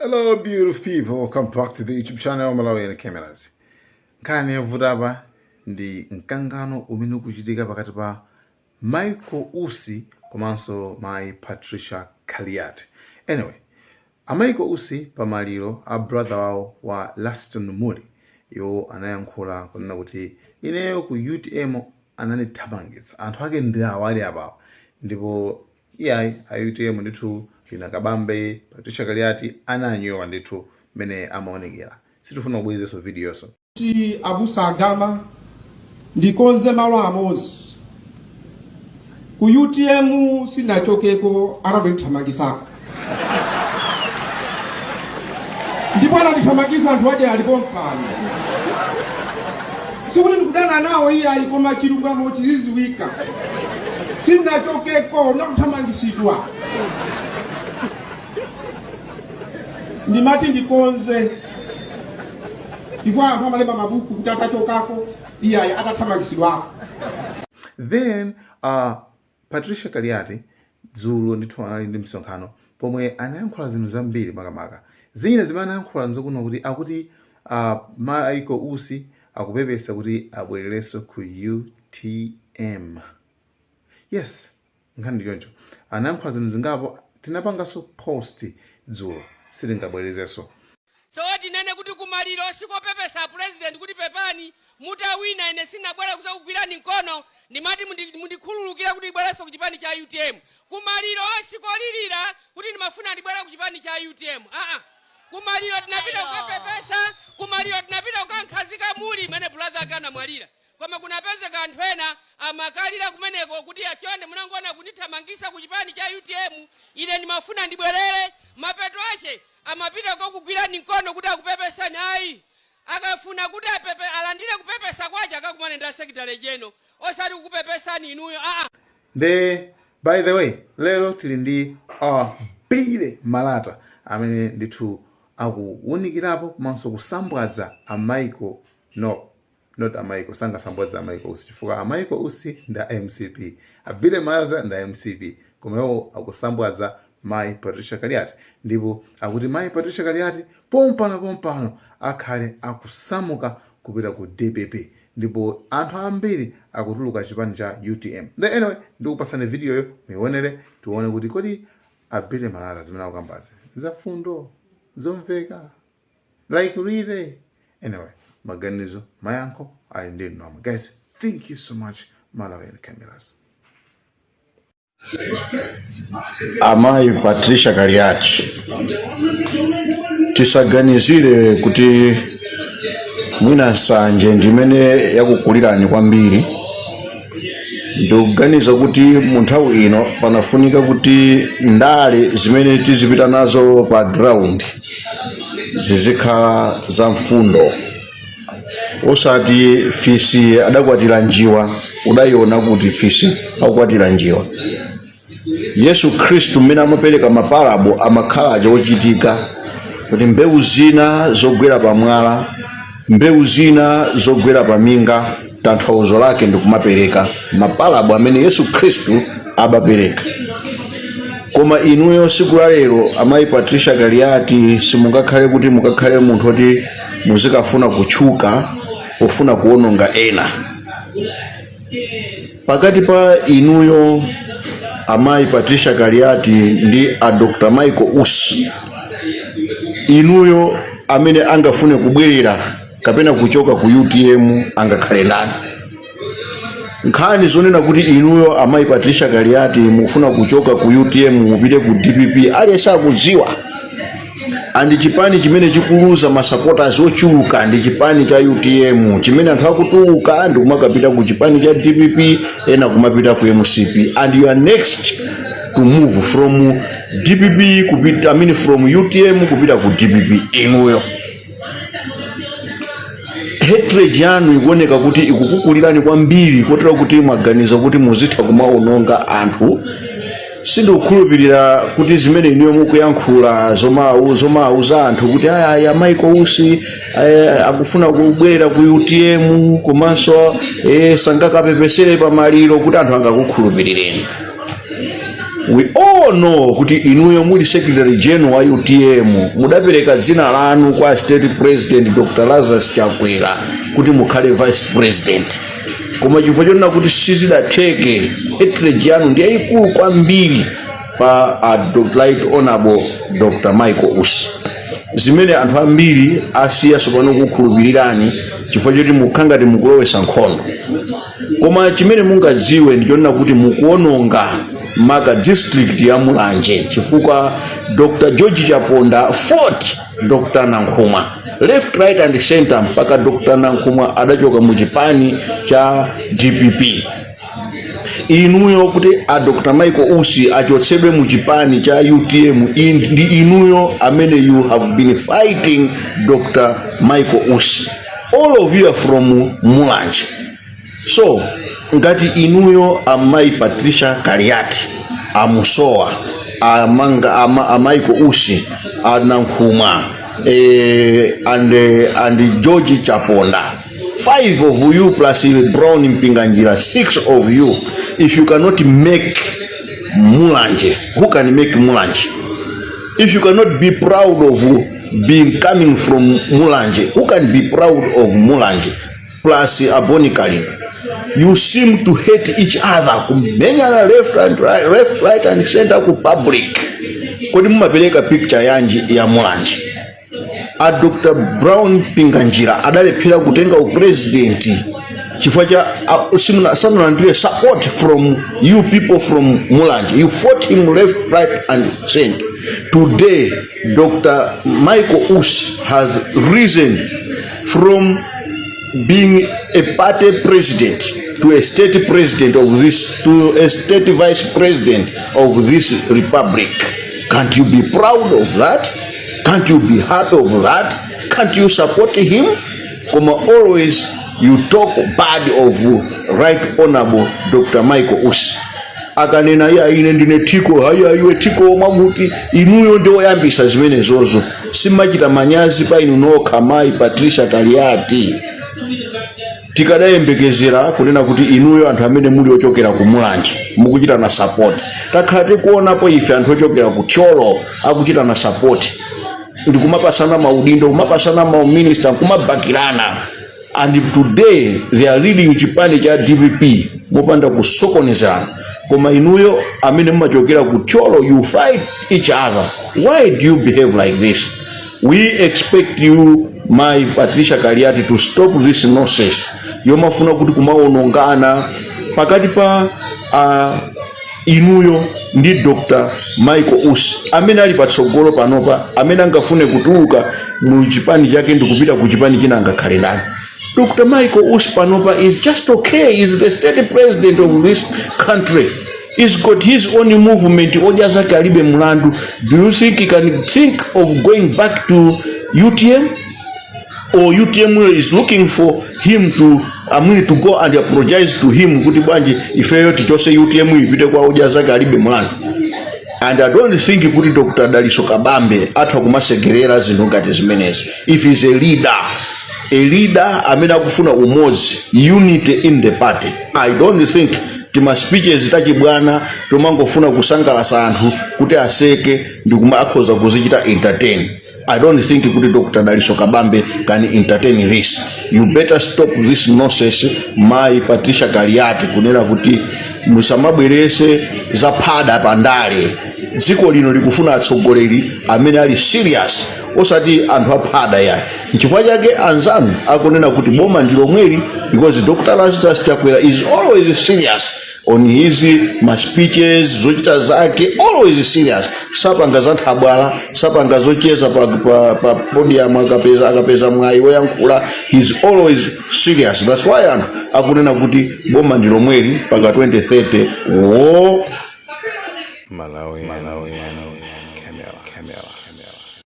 Hello, beautiful people. Welcome back to the YouTube channel Malawi Cameras. Nkhani yavuta apa ndi mkangano umene ukuchitika pakati pa Michael Usi komanso mayi Patricia Kaliati. Anyway, a Michael Usi pamaliro a brother wawo wa Laston Muli, iwo anayankhula kunena kuti ineyo ku UTM anandithamangitsa, anthu ake ndi awo ali apawa, ndipo iyayi, a UTM ndithu lina Kabambe, Patricia Kaliati ananyowa ndithu mmene amaonekera. Sitifuna kubwerezenso videoso. Kuti abusa agama ndikonze malo amodzi ku UTM sinachokeko, anandithamangisako ndipo anandithamangisa anthu aja alipo mpano. Sikuti ndikudana nawo iyayi, koma chilungamo chiziziwika. Sinachokeko, ndakuthamangisidwa. Ndimati ndikonze chifukwa anthu amalemba mabuku kuti atachokako iyayi, atathamangisidwako. Then Patricia Kaliati dzulo ndithu anali ndi msonkhano pomwe anayankhula zinthu zambiri. Makamaka zina zimene anayankhula nzokuno kuti akuti Michael Usi akupepesa kuti abwererenso ku UTM. Yes, nkhani ndi choncho. Anayankhula zinthu zingapo, tinapanganso post dzulo, sitingabwerezenso. So tinene kuti kumaliro sikopepesa a President kuti pepani mutawina ine sinabwera kuzakugwirani mkono, ndimati mundikhululukire kuti ndibwerenso ku chipani cha UTM. Kumaliro sikolirira kuti ndimafuna ndibwere ku chipani cha UTM, aa. Kumaliro tinapita kukapepesa, kumaliro tinapita kukankhazika muli mene brother ake anamwalira, koma kunapezeka anthu ena amakalira kumeneko kuti achonde munangoona kundithamangisa ku chipani cha UTM, ine ndimafuna ndibwerere. Mapeto ache amapita kukugwirani mkono kuti akupepesani. Ayi, akafuna kuti apepe alandire kupepesa kwache akakumane ndi secretary general, osati kukupepesani inuyo, aa. Nde by the way, lero tili ndi Billy Malata amene ndithu akuwunikirapo komanso kusambwadza a Michael, no, not a Michael, sangasambwadza a Michael Usi chifukwa a Michael Usi nda MCP, a Billy Malata nda MCP, koma iwo akusambwadza mayi Patricia Kaliati ndipo akuti mayi Patricia Kaliati pompano pompano akhale akusamuka kupita ku DPP ndipo anthu ambiri akutuluka chipani cha UTM. Then anyway, ndikupasani videoyo muionere, tione kuti kodi a Billy Malata zimene akukambazi zafundo zomveka, like really. Anyway, maganizo, mayankho ali ndi nomwe. Guys, thank you so much. Malawian Cameras. Amayi Patricia Kaliati, tisaganizire kuti mwina nsanje ndimene yakukulirani kwambiri. Ndikuganiza kuti mu nthawi ino panafunika kuti ndale zimene tizipita nazo pa ground zizikhala za mfundo, osati fisi adakwatira njiwa. Udayiona kuti fisi akukwatira njiwa? Yesu Khristu mmene amapereka mapalabo amakhala aja ochitika kuti mbewu zina zogwera pamwala, mbewu zina zogwera paminga. Tanthauzo lake ndikumapereka mapalabo amene Yesu Khristu abapereka. Koma inuyo siku la lero, amayi Patricia Kaliati, simungakhale kuti mukakhale munthu oti muzikafuna kutchuka pofuna kuwononga ena. Pakati pa inuyo amayi Patricia Kaliati ndi a Dr Michael Usi, inuyo amene angafune kubwerera kapena kuchoka ku UTM angakhale ndani? Nkhani zonena kuti inuyo amayi Patricia Kaliati mufuna kuchoka ku UTM mupite ku DPP, aliyense akudziwa. And chipani chimene chikuluza masupporters ochuluka ndi chipani cha UTM, chimene anthu akutuluka ndi kumakapita ku chipani cha DPP, ena kumapita ku MCP, and you are next to move from DPP kupita, I mean, from UTM kupita ku DPP. Inuyo hatred yanu ikuoneka kuti ikukukulirani kwambiri kotero kuti mwaganiza kuti muzitha kumaononga anthu. Sindikukhulupirira kuti zimene inuyo mukuyankhula zomauza anthu kuti aya Michael Usi akufuna kubwerera ku UTM komanso sangakapepesere pamaliro, kuti anthu angakukhulupirireni. We all know kuti inuyo muli secretary general wa UTM, mudapereka dzina lanu kwa state president Dr Lazarus Chakwera kuti mukhale vice president, koma chifukwa chonena kuti sizidatheke, hatred yanu ndi yayikulu kwambiri pa Right Honorable Dr Michael Usi, zimene anthu ambiri asiya tsopano kukhulupirirani chifukwa choti mukhala ngati mukulowesa nkhondo. Koma chimene mungadziwe ndi chonena kuti mukuononga maka district ya Mulanje, chifukwa Dr George Chaponda fought Dr Nankhumwa left, right and center mpaka Dr Nankhumwa adachoka mu chipani cha DPP. Inuyo kuti a Dr Michael Usi achotsedwe mu chipani cha UTM, ndi inuyo amene you have been fighting Dr Michael Usi. All of you are from Mulanje. So ngati inuyo amayi Patricia Kaliati, amusowa amanga a Michael Usi, anankhumwa and George Chaponda, five of you plus Brown Mpinganjira, six of you, if you cannot make Mulanje, who can make Mulanje? If you cannot be proud of being coming from Mulanje, who can be proud of Mulanje? Plus a Bon Kalindo, you seem to hate each other, kumenyana left and right, left, right and center ku public. Kodi mumapereka picture yanji ya Mulanje? A Dr Brown Mpinganjira adalephera kutenga upresident chifukwa cha sanalandire support from you people from Mulanje. You fought him left, right and center. Today Dr Michael Usi has risen from being a party president to a state president of this to a state vice president of this republic. Can't you be proud of that? Can't you be happy of that? Can't you support him? Koma always you talk bad of Right Honorable Dr Michael Usi. Akanena, "Ya, ine ndine tiko," "Haya, iwe tiko mwakuti." Inuyo ndi oyambisa zimenezozo. Simachita manyazi pa inu nokha, mayi Patricia Kaliati? Tikadayembekezera kunena kuti inuyo anthu amene muli ochokera ku Mulanje mukuchitana support. Takhala tikuonapo ife anthu ochokera ku Thyolo akuchitana support ndikumapasana maudindo, kumapasana mauminista, kumabakirana, and today they are leading chipani cha DPP mopanda kusokonezerana. Koma inuyo amene mumachokera ku Thyolo, you fight each other. Why do you behave like this? We expect you, my Patricia Kaliati, to stop this nonsense yomafuna kuti kumaonongana pakati pa inuyo ndi Dr Michael Usi amene ali patsogolo panopa. Amene angafune kutuluka mu chipani chake ndikupita ku chipani china angakhale ndani? Dr Michael Usi panopa is just okay, is the state president of this country. He's got his own movement, Odya Zake Alibe Mulandu. Do you think he can think of going back to UTM, or UTM is looking for him to, I mean, to go and apologize to him kuti bwanji ifeyo tichose UTM ipite kwa Odya Zake Alibe Mulandu? And I don't think kuti Dr Daliso Kabambe atha kumasekerera zinthu ngati zimenezi. If he's a leader, a leader amene akufuna umodzi, unity in the party, I don't think tima speeches tachibwana tomangofuna kusangalasa anthu kuti aseke ndikuma akhoza kuzichita entertain. I don't think kuti Dr Daliso Kabambe can entertain this. You better stop this nonsense, my Patricia Kaliati, kunena kuti musamabwerese zaphada pandale. Dziko lino likufuna atsogoleri amene ali serious, osati anthu aphada yayi. Nchifukwa chake anzanu akunena kuti boma ndi lomweli, because Dr Lazarus Chakwera is always serious on his ma speeches, zochita zake, always serious. Sapanga za nthabwala, sapanga zocheza pa podium. Akapeza mwayi woyankhula, he's always serious. That's why anthu akunena kuti boma ndi lomweli mpaka 2030 wo. Malawi, Malawi, Malawi.